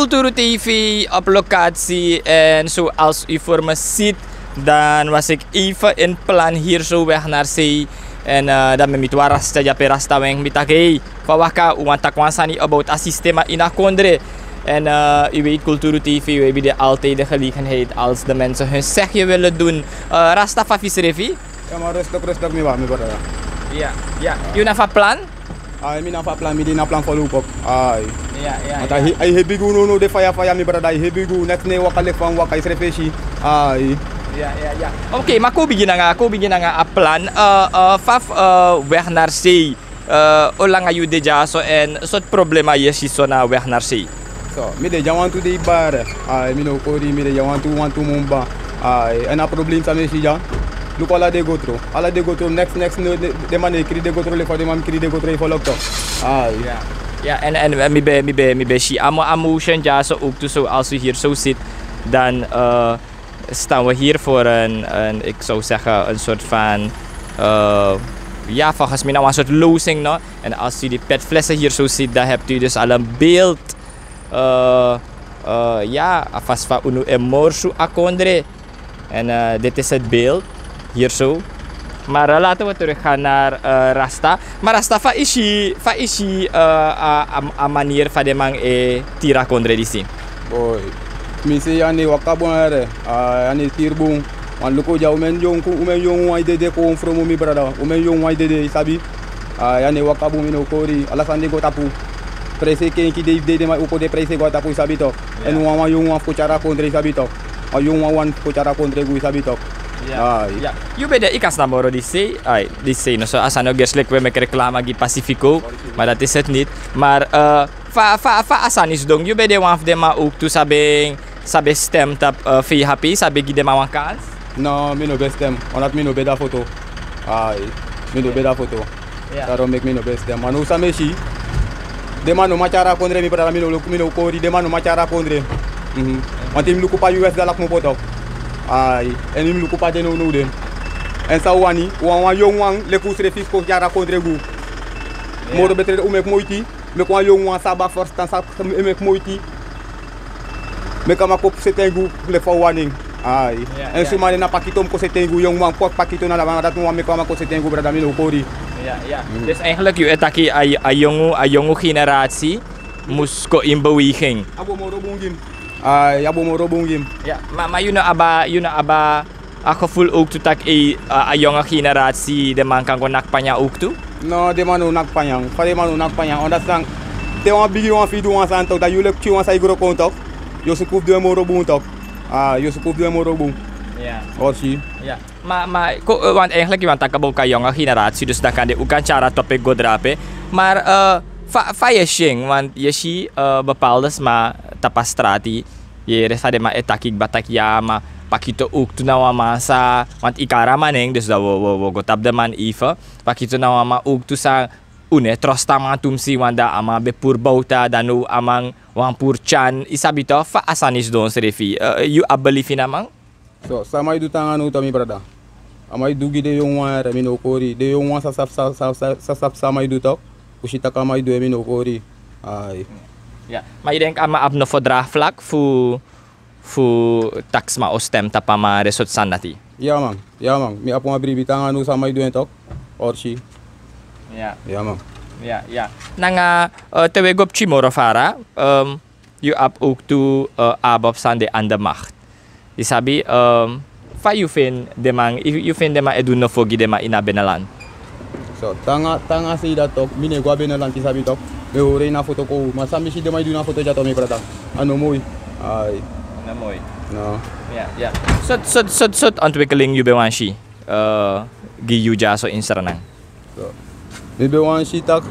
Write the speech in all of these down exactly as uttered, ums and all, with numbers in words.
Kulturu T V op locatie en zoals u voor me ziet, dan was ik even in plan hier zo weg naar zee. En eh, dan ben mi tu arasta, dyape rasta wen mi taki hey, fa waka, u wan taki wan sani about a sistema ini a kondre. En eh, u weet, Kulturu T V, we hebben altijd de gelegenheid als de mensen hun zegje willen doen. Eh, rasta, fa yu srefi? Ya, maar rustig, rustig, mi wa, mi brada. Ya, ya. Yu na fa plan? Ai, mi na fa plan, mi de na plan voorlopig. Ai. Ya, ya, want ya. Ai, ai hebi gu no, no, de faya, faya, mi brada, ai hebi gu, net ne waka lek fa mi waka, yu srefi si. Ai. Ya, ya, ya. Oké, maar kon bigin nanga, kon bigin nanga a plan. Eh, eh, fa, eh, weg naar zee. Eh, o langa yu de dyaso en sort problema yu e si so na weg naar zee? So, mi de dya wantu dei bari. Ai, mi no kori, mi de dya wantu, wantu mun bari. Ai, en a problem san mi e si dya. Luku ala dei go tru. Ala dei go tru, next, next, no, de, den man e kri dei go tru, leki fa den man kri dei go tru, e folok tok. Ai. Ya. Ya, en, en eh, mi ben, mi ben, mi ben si a mo-, a motion dyaso ook tu so als u hier zo zit, dan eh, staan we hier voor een, een, ik zou zeggen, een soort van, eh, ja, volgens mij nou een soort lozing, no? En als u die petflessen hier zo ziet, dan hebt u dus al een beeld, eh, eh, ja, alvast van unu en morsu akondre. En eh, dit is het beeld, hier zo. Maar eh, laten we teruggaan naar eh, Rasta. Maar Rasta, fa yu si, fa yu si eh, a, a, a manier fa den man e tira kondre disi? Boy, mi si ya no e waka bun, yere. A, ya no e tiri bun. Wan luku dya, un men yongu, un men yongu wan e dede kon fromu, mi brada. Un men yongu wan e dede, yu sabi. A, ya no e waka bun, mi no kori. Ala sani de go tapu. Prijsi e kenki dei fu dei, den man e opo den prijsi e go na tapu, yu sabi tok. Ya. En wan, wan yongu wan fu kon tyari a kondre, yu sabi tok. Wan yongu wan, wan fu kon tyari a kondre go, yu sabi tok. Ya. Ai. Ya. Yu ben de, yu kan sna moro disi sei, ai, disi sei, no, so a sani o gersi leki we meki reklama gi Pacifico, maar dat is het niet. Maar eh, fa, fa, fa a sani sidon, yu ben de wan fu den man ook tu san ben, san ben stem tapu eh, V H P, san ben gi den man wan kans? No, mi no ben stem, omdat mi no ben de a foto. Ai, mi no ben de a foto. Ya. Daarom meki mi no ben stem. Ma now san mi e si, den man no man tyari a kondre, mi brada, mi no luku, mi no kori, den man no man tyari a kondre. Mhm. Want yu mus luku pe a U S dala kmopo tok. Ai, en yu mus luku pe den nownow de. En san un wani, un wani wan yongu wan leki un srefi kon tyari a kondre go. Ya. Moro betre un meki moiti, meki wan yongu wan san abi a ferstan, san e meki moiti. Meki a man kon seti en go leki fa un wani en. Ai. Ya, en ya. Suma de na pakito mus kon seti en go, yongu man kon pakito na laban, dati mi wani, meki a man kon seti en go, brada, mi no kori. Ya, ya. Mhm. Dus eigenlijk yu e taki a, a yongu, a yongu generatie mus kon in beweging. A bo moro bun gi mi. Ai, a bo moro bun gi mi. Ya, ma, ma yu no abi, yu no abi a gevoel ook tu taki ei, a, a yongu generatie, den man kan go naki panya ook tu? No, den man no naki panya. Fa den man no naki panya? Omdat san, te wan bigi wan fu yu du wan sani tok, dan yu leki pikin wan san e gro kon tok, yu o suku fu du en moro bun tok. A, yu o suku fu du en moro bun. Ya. Orsi. Ya. Ma, ma, ko, eh, want eigenlijk yu wani taki about a yongu generatie, dus dan kande un kan tyari a topic go drape. Maar eh, fa, fa yu e si en, want yu e si eh, bepaalde sma tapu a strati, yu e yere san den man e taki kba taki ya, ma pakito ook tu na wan man san, want yu kari a man nen, dus dan wi o, wi o, wi o go tapu den man even. Pakito na wan man ook tu san, un no e trosta a man tumsi, want dan a man ben puru bowta, dan now a man wani puru tyan, yu sabi tok, fa a sani sidon srefi. Eh, yu abi belief ini a man? So, san a man e du te nanga now tok, mi brada? A man e du gi den yongu wan, yere, mi no kori. Den yongu wan sa sabi, sa, sa, sa, sa sabi san a man e du tok. Un si taki a man e du en, mi no kori. Ai. Ya. Ma yu denki a man abi nofo draagvlak fu, fu taki sma o stem tapu a man, den sortu sani dati? Ya man, ya man. Mi abi wan bribi te nanga now san a man e du en tok. Orsi. Ya. Ya man. Ya, ya. Nanga eh, te wi e go pikin moro fara, ehm, yu abi ook tu eh, abi san de aan de macht. Yu sabi, ehm, fa yu feni den man, yu, yu feni den man e du nofo gi den man ini a binnenland? So, te nanga, te nanga sei dati tok, mi no e go a binnenland, yu sabi tok. Mi e hori en ini a foto kon. Ma san mi si den man e du ini a foto dya tok, mi brada, a no moi. Ai. No moi. No. Ya, ya. Sortu, sortu, sortu, sortu ontwikkeling yu ben wani si eh, gi yu dyaso ini Sranan? So, mi ben wani si taki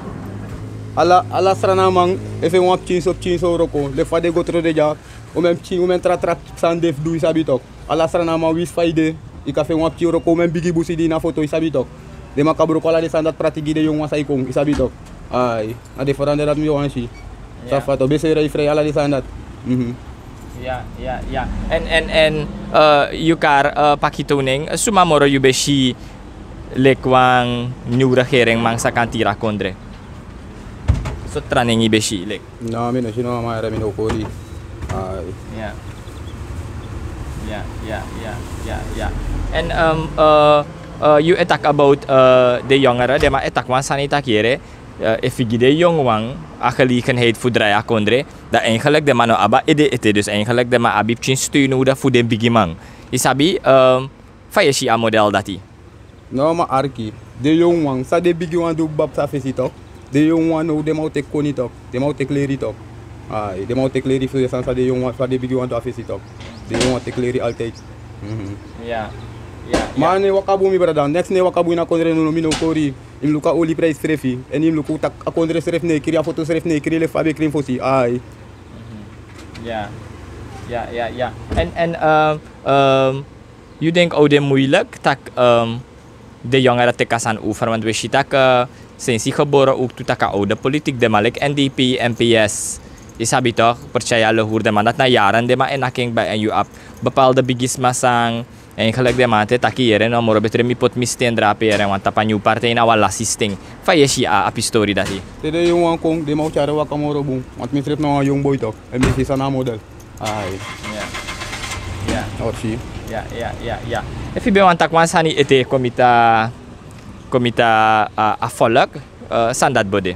ala, ala Srananman e feni wan pikin so, pikin so wroko, leki fa den go tron de dya. Un men pikin, un men tra tra sani de fu du, yu sabi tok. Ala Srananman, winsi fa yu de, yu kan feni wan pikin wroko, un men bigi busi de ini a foto, yu sabi tok. Den man kan broko ala den sani dati prati gi den yongu wan san e kon, yu sabi tok. Ai, na den verandering dati mi wani si. Ya. Sabi fa tok, beseri, frei, ala den sani dati. Mhm. Ya, ya, ya. En, en, en eh, yu kari eh, pakito nen, suma moro yu ben si leki wan nyun regeringman san kan tiri a kondre? Sortu tra nen yu ben si leki? No, mi no si no wan man, yere, mi no kori. Ai. Ya. Ya, ya, ya, ya, ya. En, um, uh, uh, yu e taki about, uh, de yongere, den man e taki wan sani taki yere, uh, efu gi den yongu wan a gelegenheid fu drai a kondre, dan eigenlijk den man no abi a ede ete, dus eigenlijk den man abi pikin steun nodig fu den bigiman. Yu sabi, um, fa yu e si a model dati? No, ma arki. Den yongu wan, san den bigi wan du baba psa fesi tok. Den yongu wan now, den man o teki koni tok. Den man o teki leri tok. Ai, den man o teki leri fu den sani san den yongu wan, san den bigi wan du a fesi tok. Den yongu wan teki leri altijd. Mhm. Ya. Ya, ya. Ma a no e waka bun, mi brada. Neks no e waka bun ini a kondre nownow, mi no o kori. Yu mus luku a oli prijs srefi. En yu mus luku taki a kondre srefi no e krin, a foto srefi no e krin leki fa a ben krin fosi. Ai. Mhm. Ya. Ya, ya, ya. En, en, ehm, ehm, yu denki a o de moeilijk taki, ehm, den yongere teki a sani over, want wi e si taki, eh, sensi gebore ook tu taki a oude politiek, den man leki N D P, N P S, yu sabi toch, Partij Alle Hoer, den man dati na yaren den man e naki en kba, en yu abi bepaalde bigisma san eigenlijk den man e taki yere no moro, betre mi poti mi sten drape yere, want tapu a nyun partij na wan lasi sten. Fa yu e si a, a pistori dati? Te den yongu wan kon, den man o tyari waka moro bun, want mi srefi na wan yongu boi toch, en mi si san na a model. Ai. Ya. Ya. Orsi. Ya, ya, ya, ya. Efu yu ben wani taki wan sani ete, komita, komita, a, a volk, eh, san dati bo de?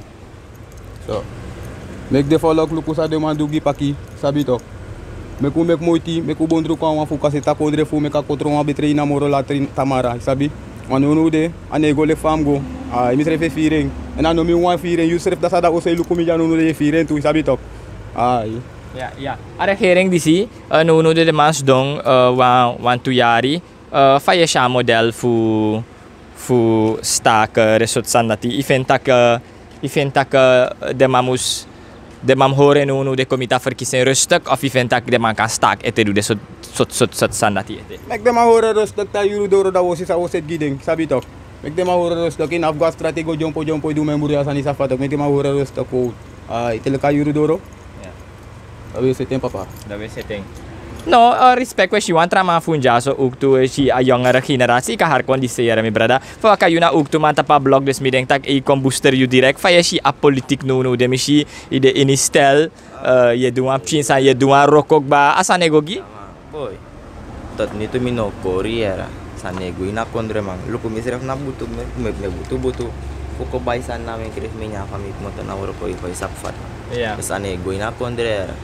So, meki den volk luku san den man du gi Paki, sabi toch. Meki un meki moiti, meki un bondru kon a wan fu kan seti a kondre fu meki a kondre wan betre ini a moro latri tamara, sabi. Ma nownow de, a no e go leki fa a mus go. Ai, mi srefi e firi en. En a no mi wan e firi en, yu srefi dati san de a oso e luku mi dya nownow de, yu e firi en tu, sabi toch. Ai. Ya, ya. A regering disi, eh, nownow de den man sidon, eh, wan, wantu yari, eh, fa yu e si a model fu, fu stake, eh, den sortu sani dati. Yu feni taki, eh, yu feni taki, eh, den man mus, den man mus hori en nownow de, komita verkiezing rustig, of yu feni taki den man kan stake ete, du den sortu, sortu, sortu, sortu sani dati ete? Meki den man hori en rustig, te a yuru doro dan wi o si san wi o seti gi den, sabi toch. Meki den man hori en rustig, yu no abi go a strati go dyompo dyompo, yu du memori a sani, sabi toch. Meki den man hori en rustig, kon. Ai, te leki a yuru doro. Ya. Dan wi e seti en, papa. Dan wi e seti en. No, eh, respect, wi e si wan tra man fu un dyaso ook tu, wi e si a yongere generatie, yu kan heri kon disi yere, mi brada. Fa waka yu na ook tu man tapu a blok, dus mi denki taki yu kon booster yu direct. Fa yu e si a politiek nownow de, mi si yu de ini stel, eh, yu e du wan pikin sani, yu e du wan wroko kba, a sani e go gi? Boi. Tot nu tu mi no kori yere. San e go ini a kondre, man. Luku mi srefi na butu, mi, mi, mi butu butu. Fu kon bai sani na mi, krefi mi nyan fa mi kmoto na wroko, yu sabi fa. Ya. San e go ini a kondre yere.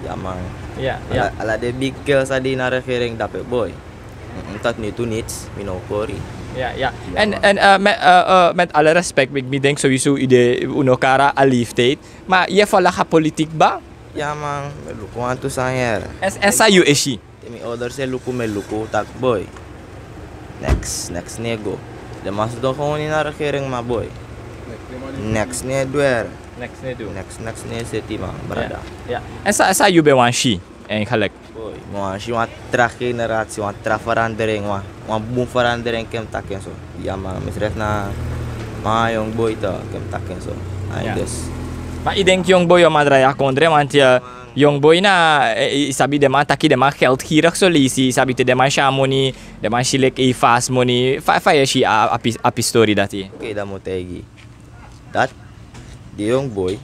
Ya, man. Ya, ya. Ala, ala den bigi gel san de ini a regering dape, boi. Mm, mm, tot nu tu niks, mi no kori. Ya, ya. Ya, en, man. En, eh, met, eh, eh, met alle respect, mi, mi denki sowieso yu de, un no kari a leeftijd. Ma yu e volg a politiek kba? Ya, man, mi luku wantu sani yere. En, en san yu e si? Te mi ouders e luku, mi e luku taki boi, neks, neks no e go. Den man sidon gewoon ini a regering, ma boi, neks no e du yere. Neks no e du. Neks, neks no e seti, man, brada. Ya, ya. En san, san yu ben wani si, eigenlijk? Boi, mi wani si wan tra generatie, wan tra verandering, wan, wan bun verandering, ken mi taki en so. Ya, man, mi srefi na, man, yongu boi toch, ken mi taki en so. Ai, ya. Dus. Ma yu denki yongu boi o man drai a kondre, want, eh, yongu boi na, eh, yu sabi den man taki den man geldgierig so leisi, yu sabi te den man si a moni, den man si leki yu fasi moni, fa, fa yu e si a, a pis-, a pistori dati? Oké, dan mi o taigi yu. Dati, den yongu boi,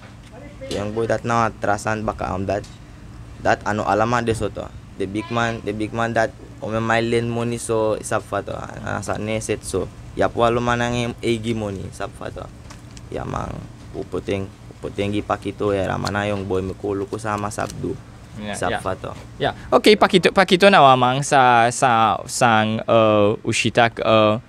den yongu boi dati na wan tra sani baka, omdat dati a no ala man de so toch. Den bigi man, den bigi man dati, omeni man e leni moni so, yu sabi fa toch, a sani no e seti so. Yu abi wan lo man nanga en eigi moni, yu sabi fa toch. Ya, man, un poti en, un poti en gi Pakito yere, a man na yongu boi, meki un luku san a man sabi du. Ya, sabi ya. Fa toch. Ya, oké, Pakito, Pakito na wan man san, san, san, eh, un si taki, eh,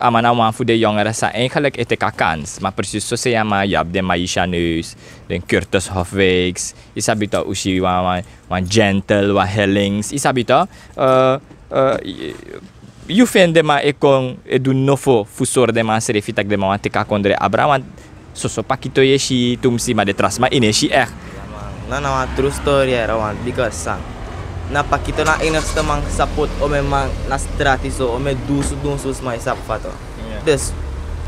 a man na wan fu den yongere san eigenlijk e teki a kans. Ma precies soseefi a man, yu abi den Maïsha Neus, den Curtis Hofwijks, yu sabi toch, un si wan, wan, wan Gentle, wan Hellings, yu sabi toch, eh, eh, yu feni den man e kon e du nofo fu sori den man srefi taki den man wani teki a kondre abra, want soso Pakito yu e si tumsi, ma den tra sma yu no e si echt. Ya, man. Na, na wan true story yere, wan bigi san. Na Pakito na enigste man sa poti omeni man na strati so, omeni dunsu dunsu sma, yu sabi fa toch. Ya. Dus,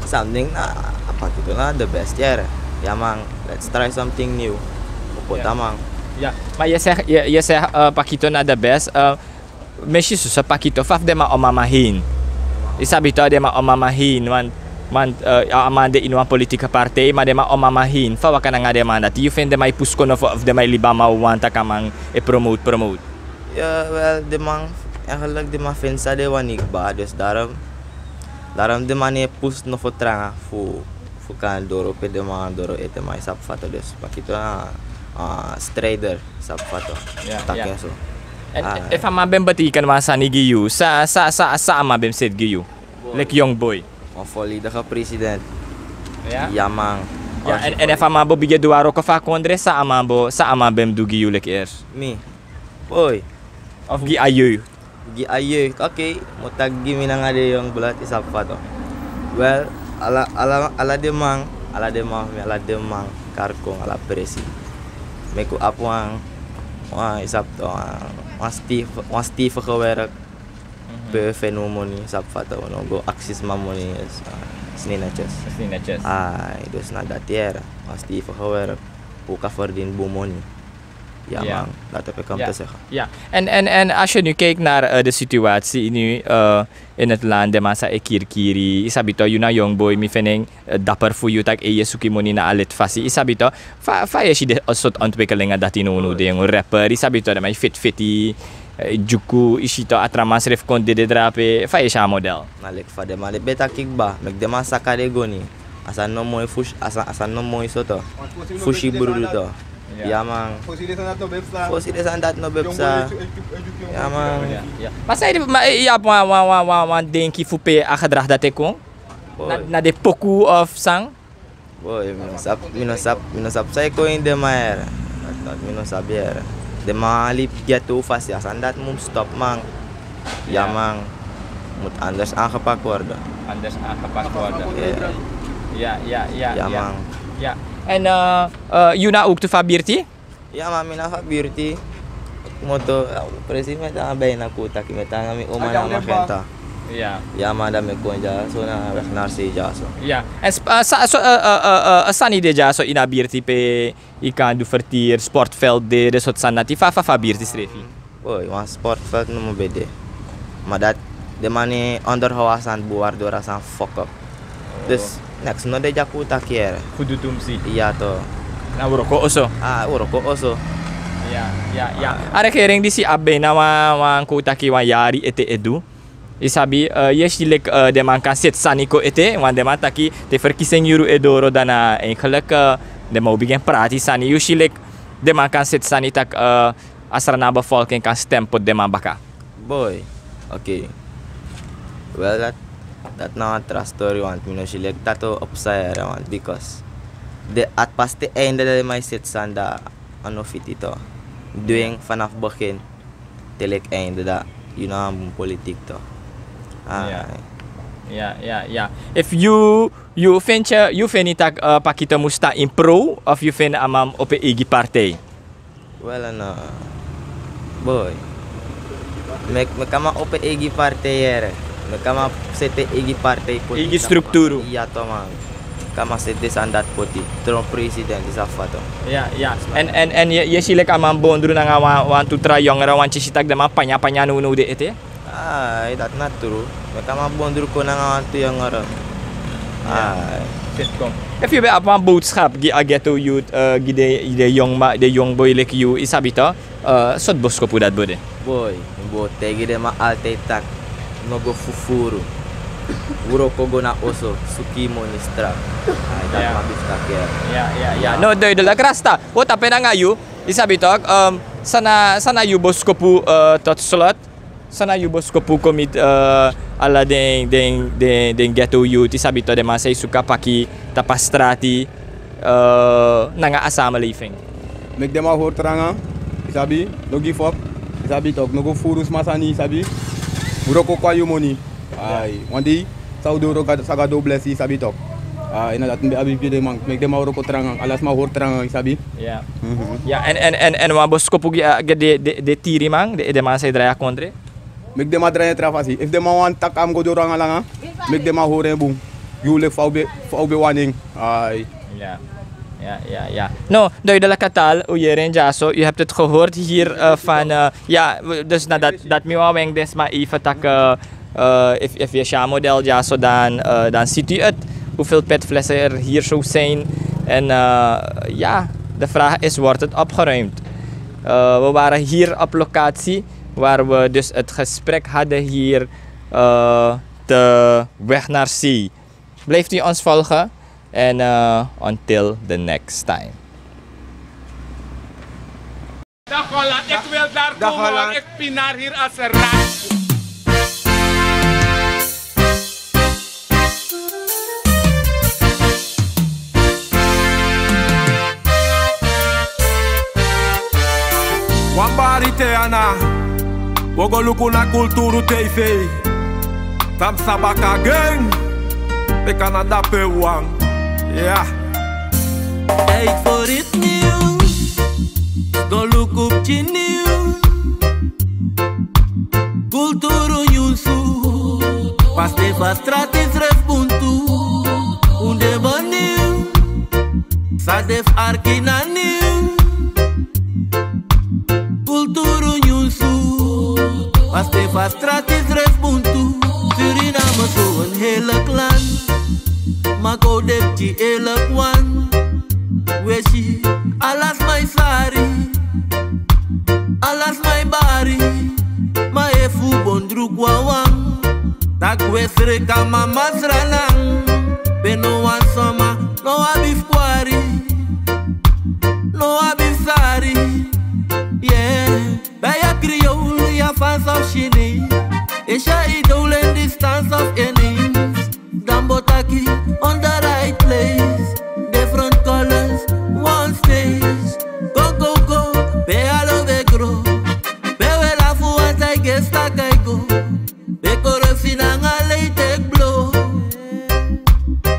something na, a Pakito na the best yere. Ya, man, let's try something new. Un poti a man. Ya, ma yu e segi, yu e, yu e segi, eh, Pakito na the best, eh, mi e si soso Pakito, fa fu den man o mama hein. Yu sabi toch, den man o mama hein, want Man, eh, a man de ini wan politieke partij, ma den man o mama hin fa waka nanga den man dati? Yu feni den man e pusu kon nofo fu den man e libi a man wawan taki a man e promote promote? Ya, wel, den man, eigenlijk den man feni san den wani kba, dus daarom, daarom den man no e pusu nofo tranga fu, fu kan doro pe den man doro ete, man, yu sabi fa to, dus pakito na, ah, strijder, yu sabi fa to. Taki en so. En efu a man ben betekeni wan sani gi yu, san, san, san, san a man ben seti gi yu? Leki yongu boi. Wan volledige president. Ya, man. Ya, en, en efu a man bo bigin du wan wroko fu a kondre, san a man bo, san a man ben mus du gi yu leki eerst? Mi. Boi. Of gi a jeugd? Gi a jeugd, oké. Mi o taki gi mi nanga den yongu blad, yu sabi fa to. Wel, ala, ala, ala den man, ala den man fu mi, ala den man kari kon, ala presi. Meki un abi wan, wan, yu sabi to, wan, wan stevige, wan stevige werk. Pe wi e feni wi moni, yu sabi fa to, wi no go aksi sma moni, snei netjes. Snei netjes. Ai, dus na dati yere, wan stevige werk, pe wi kan ferdini bun moni. Ya, man, dati e peki om te zeggen. Ja. En, en, en als je nu kijkt naar, eh, de situatie nu, eh, in het land, den man san e kirikiri, yu sabi to, yu na yongu boi, mi feni en, eh, dapper fu yu taki e, yu e suki moni na a leti fasi, yu sabi to. Fa, fa yu e si den, eh, sortu ontwikkelingi dati now, now den yongu rapper, yu sabi to, den man e feti feti, eh, dyuku, yu si to, a tra man srefi kon dede drape, fa yu e si a model? Na leki fa den man de ben taki kba, meki den man saka den goni. A sani no moi fu, a sani, a sani no moi so to. Fu si brudu to. Ya, man. Fosi den sani dati no ben psa. Ya, man. Ya. Ma san yu, ma, eh, yu abi wan, wan, wan, wan, wan denki fu pe a gedrag dati e kon? Na, na den poku of san? Boi, mi no sabi, mi no sabi, mi no sabi san e kon ini den man yere. Dati, dati mi no sabi yere. Den man libi ghetto fasi, a sani dati mu stop, man. Ya, man. Moet anders aangepakt worden. Anders aangepakt worden. Ya, ya, ya, ya, man. Ya. En, eh, eh, yu na ook tu fu a birti? Ya, man, mi na fu a birti. Moto, ya, presi mi e tan bijna kon taki, mi e tan nanga mi oma nanga mi agenta. Ya. Ya, man, dan mi e kon dyaso na weg naar zee dyaso. Ya. En sp-, eh, sa-, so, eh, eh, eh, eh, sani de dyaso ini a birti pe yu kan du vertier, sportveld de, den sortu sani dati, fa, fa, fa a birti srefi? Boi, wan sportveld no mu ben de. Ma dati, den man no e onderhoud a sani bun, waardoor a sani fuck up. Dus, neks no de dya kon taki yere. Fu du tumsi. Ya to. Na wroko oso. Ah, wroko oso. Ya, ya, ya. A regering disi abi na wan, wan kon taki wan yari ete e du. Yu sabi, eh, yu e si leki, eh, den man kan seti sani kon ete, want den man taki te verkiezing yuru e doro dan, eh, eigenlijk, eh, den man o bigin prati sani. Yu si leki den man kan seti sani taki, eh, a Sranan bevolking kan stem poti den man baka. Boi, oké. Wel, dati, dati na wan tra story, want mi no si leki dati o psa yere, want because den, a pasi te einde dan den man e seti sani, dan a no fiti to. Dwing vanaf begin te leki einde, dan yu no abi bun politiek to. Ah. Ya, ya, ya. Efu yu, yu feni, yu feni taki, eh, Pakito mus tan ini pro, of yu feni a man mus opo en eigi partij? Wel, no. Boi. Meki, meki a man opo en eigi partij yere. Meki a man seti en eigi partij poti. Eigi strukturu. Ya to, man. Meki a man seti den sani dati poti. Tron president, yu sabi fa to. Ya, ya. En, en, en yu e, yu e si leki a man bondru nanga wan, wantu tra yongere, want yu si taki den man panya panya now, now de ete. Ai, dati na tru. Meki a man bondru kon nanga wantu yongere. Ai. Efu yu ben abi wan boodschap gi a ghetto youth, eh, gi den, den yongu man, den yongu boi leki yu, yu sabi to, eh, sortu boskopu dati bo de? Boi, mi bo taigi den man altijd taki, no go fufuru. Wroko go na oso, suku yu moni strak. Ai, dati man ben fu taki. Ya, ya, ya. No, duidelijk, Rasta. Wi o tapu en nanga yu, yu sabi to, ehm, san na, san na yu boskopu, eh, tot slot. San na yu boskopu kon miti, eh, ala den, den, den, den ghetto youth, yu sabi to, den man san e suku a paki tapu a strati, eh, nanga a samenleving? Meki den man hori tranga, yu sabi, no give up, yu sabi to, no go fufuru sma sani, yu sabi. Wroko kon na yu moni. Ai, wan dei, san o du, Gado, san Gado o blesi, yu sabi to. Ai, na dati mi ben abi gi den man, meki den man wroko tranga, ala sma hori tranga, yu sabi. Ya. Mhm. Ya, en, en, en, en wan boskopu gi, eh, gi den, den, den tiri man, den, den man san e drai a kondre? Meki den man drai en tra fasi. Efu den man wani taki a mus go doro nanga langa, meki den man hori en bun. Yu leki fa u ben, fa u ben wani en. Ai. Ja. Ja, ja, ja. No, duidelijke taal. U yeren dyaso, u hebt het gehoord hier, eh, van, eh, ja, we, dus na dat, dat mi wan weng den sma even taki, eh, eh, efu, efu yu e si a model dyaso, dan, eh, dan ziet u het. hoeveel petflessen er hier zo zijn. En eh, ja, de vraag is, wordt het opgeruimd? Eh, we waren hier op locatie, waar we dus het gesprek hadden hier eh, de weg naar zee. Blijft u ons volgen en eh, until the next time. Dag Holland, ik wil daar komen, want ik pinaar hier als een rat. Wan bari te ana, wi o go luku na Kulturu T V. Tam sabaka gen, pe Canada pe wan. Ja. Tijd voor iets nieuws. Go luku pikin nieuws. Kulturu nyunsu. Paste fa strati srefi buntu. Un de bun nieuws. San de fu arki na nieuws. Kulturu nyunsu. Paste fa strati srefi buntu. Suriname so een heerlijk land. Ma go de pikin eerlijk wan. We si ala sma e sari. Ala sma e bari. Ma efu un bon druku wawan, taki we sreka mama sranan. Pe no wan sma no abi fu kwari, no abi fu sari. Yeah. Ben je Creool, Javaans of Chinees? Is je idool in distance of ineens? Dan bo taki on the right place. Different colors, one stage. Go, go, go, pe alo we gro. Pe we lafu wan taigi e staka e go. Pe korofsi nanga lei teki blo.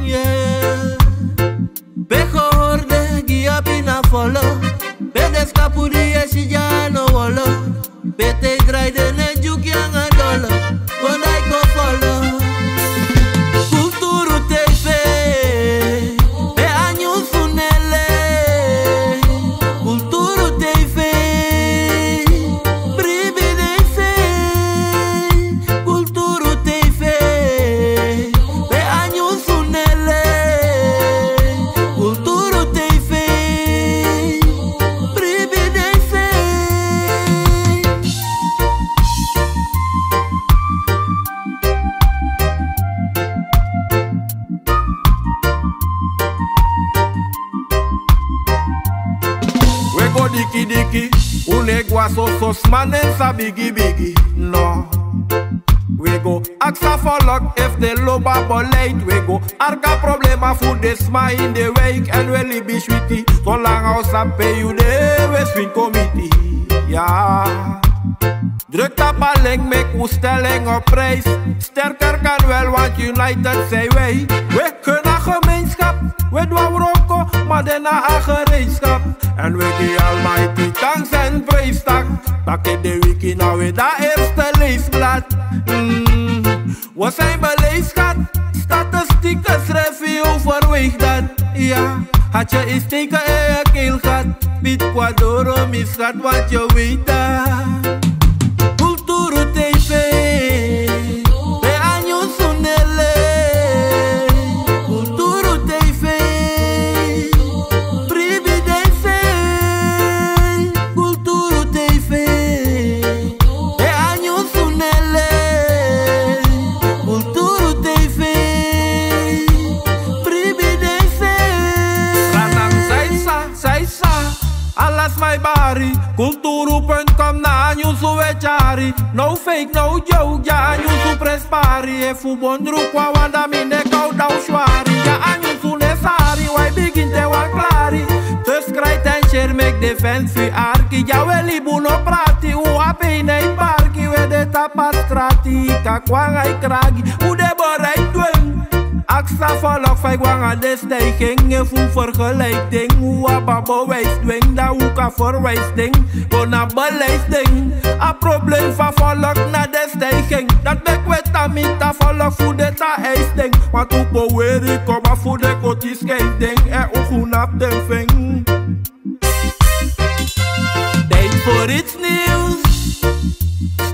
Yeah. Pe gehorde gi a pina folo. Pe de skapu di e si dya no wolo. Pe te drai de ne dyuki anga dolo. Kon dai kon folo. Kulturu T V. Pe a nyunsu nele. Kulturu T V. Bribi den sei. Kulturu T V. Pe a nyunsu nele. Kulturu T V. Bribi den sei. We go diki diki, un no e go a soso sma nen sa bigi bigi, no. We go aksi a folok efu den lobi a beleid, we go arki a problema fu den sma ini den wijk èn we libi switi. Solanga un sabi pe yu de, we swinkomiti. Ya. Druk tapu a link, meki un stel en op prijs. Sterker kan wel, want united zijn wij. We kunnen gemeenschap, we doen wroko, maar daarna aan gereedschap. En we die Almighty thanks en prijs tak. Pak in de wiki, nou weer dat eerste leesblad. Mm. We zijn beleefd, schat. Statistieken schrijven je overweeg dat. Ja, had je eens teken in je keelgat. Piet Kwadoro, misgat wat je weet dat. Kulturu T V. Pe a nyunsu nele. Kulturu T V. Bribi den sei. Kulturu T V. Pe a nyunsu nele. Kulturu T V. Bribi den sei. Sranan san e sa, san e sa. Ala sma e bari. Kulturu punt com na a nyunsu we tyari. No fake, no joke, dya a nyunsu prespari. Efu un bon druku wawan, dan mi no e kowdaw swari. Dya a nyunsu no e sari, wi e bigin te wan klari. Dus krijt en share, meki den fans fu yu arki. Dya we libi, un no prati, un ape ini a parki. We de tapu a strati, kakwan a e kragi. Un de bereid du en. Aksi a folok fa e go anga den stijging. Efu un vergelijk den, un abi a bewijs du en, dan un kan verwijs den. Go na beleid den. A problem fu a folok na den stijging. Dati meki we tan miti a folok fu den tan eis den. Want un poweri kaba fu den koti skei den. Èn un go na den fen. Tijd voor iets nieuws.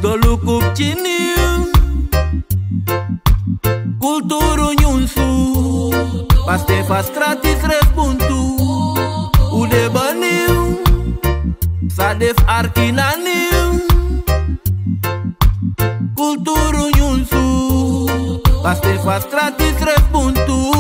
Go luku pikin nieuws. Kulturu nyunsu. Paste fa strati sref bun tu. U de baniw. Sa de fu arki na niw. Kulturu nyunsu. Paste fa strati sref bun tu.